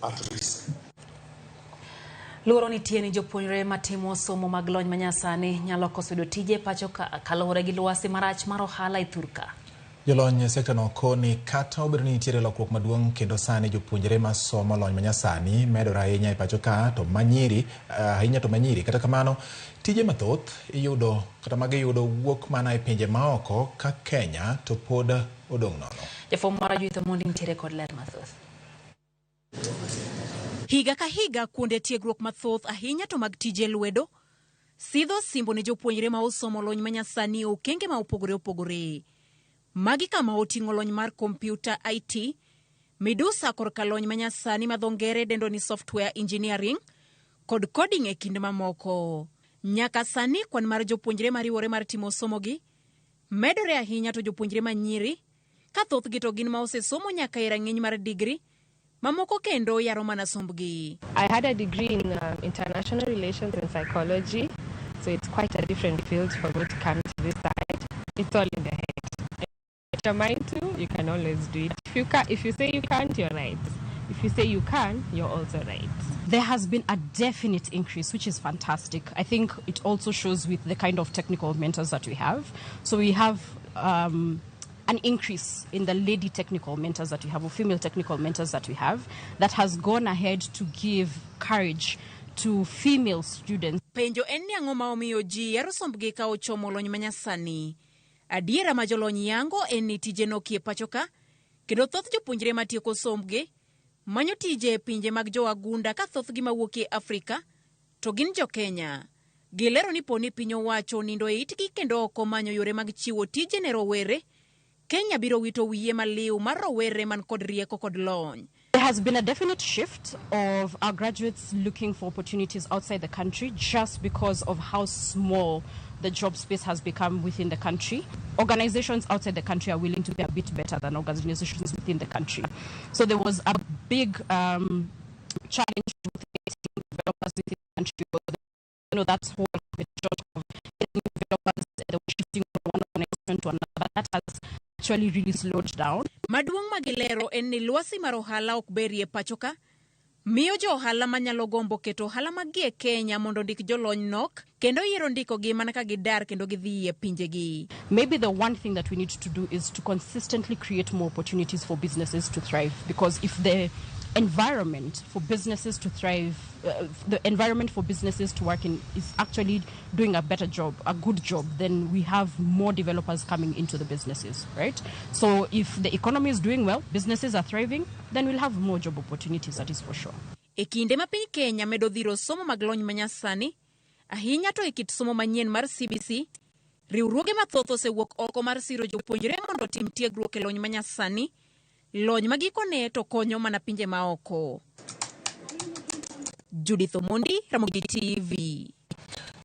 At risk. Luoro nitie ni jopuonjre matimo somo mag lony manyasani nyalo koso yudo tije pacho ka kaluwore gi lwasi marach mar ohala e thurka. Jolony e sekta no koni kata obedo ni nitiere lokruok maduong' kendo sani jopuonjre masomo lony manyasani medore ahinya e pacho ka to manyiri ahinya to manyiri kata kamano tije mathoth iyudo kata magiyudo wuok mana e pinje maoko ka Kenya to pod odong' nono. Jafwambo marwa Judith Omondi nitiere kod ler mathoth. Higa ka higa kuonde tiegruok mathoth ahinya to mag tije lwedo sidho simbo ne jopuonjre ma osomo lony manyasani e okenge ma opogore opogore. Magi kama oting'o lony mar kompyuta IT, midusa korka lony manyasani ma dho ngere dendo ni software engineering kod coding e kind mamoko. Nyaka sani kwan mar jopuonjre mariwore mar timo somogi medore ahinya to jopuonjre manyiri ka thothgi to gin ma osesomo nyaka e rang'iny mar digri mamoko kendo yaro mana sombgi. I had a degree in international relations and psychology, so it's quite a different field for me to come to this side. It's all in the head. If you're mind to, you can always do it. If you can, if you say you can't, you're right. If you say you can, you're also right. There has been a definite increase, which is fantastic. I think it also shows with the kind of technical mentors that we have. So we have an increase in the lady technical mentors that we have, or female technical mentors that we have, that has gone ahead to give courage to female students. Penjo en ni ang'o ma omiyo ji yaro sombgi ka ochomo lony manyasani. Adiera ma jolony yango en ni tije nokie pacho ka, kendo thoth jopuonjre matieko sombgi manyo tije e pinje mag jowagunda ka thothgi mawuok e Afrika to gin jo Kenya. Gilero ni poni piny owacho onindo e itgi kendo ok omanyo yore mag chiwo tije ne rowere, Kenya biro wito wiye maliw mar rowere man kod rieko kod lony. There has been a definite shift of our graduates looking for opportunities outside the country just because of how small the job space has become within the country. Organizations outside the country are willing to pay a bit better than organizations within the country. So there was a big challenge with getting developers within the country. That whole competition of getting developers, they were shifting from one organization to another. That has actually really slowed down. Maduong' ma gilero en ni lwasi mar ohala ok berie pacho ka, miyo jo ohala manyalo gombo keto ohala maggi e Kenya mondo ondik jolony nok kendo yiero ndikogi mana ka gidar kendo gidhi e pinjegi. Maybe the one thing that we need to do is to consistently create more opportunities for businesses to thrive, because if the environment for businesses to thrive, the environment for businesses to work in is actually doing a better job, a good job, then we have more developers coming into the businesses, right? So if the economy is doing well, businesses are thriving, then we'll have more job opportunities, that is for sure. E kinde ma piny Kenya medo dhiro somo mag lony manyasani, ahinya to e kit somo manyien mar CBC, riwruoge mathoth osewuok oko mar siro jopuonjre mondo otim tiegruok e lony manyasani, lony ma gikone to konyo mana pinje maoko. Judith Omondi, Ramogi TV.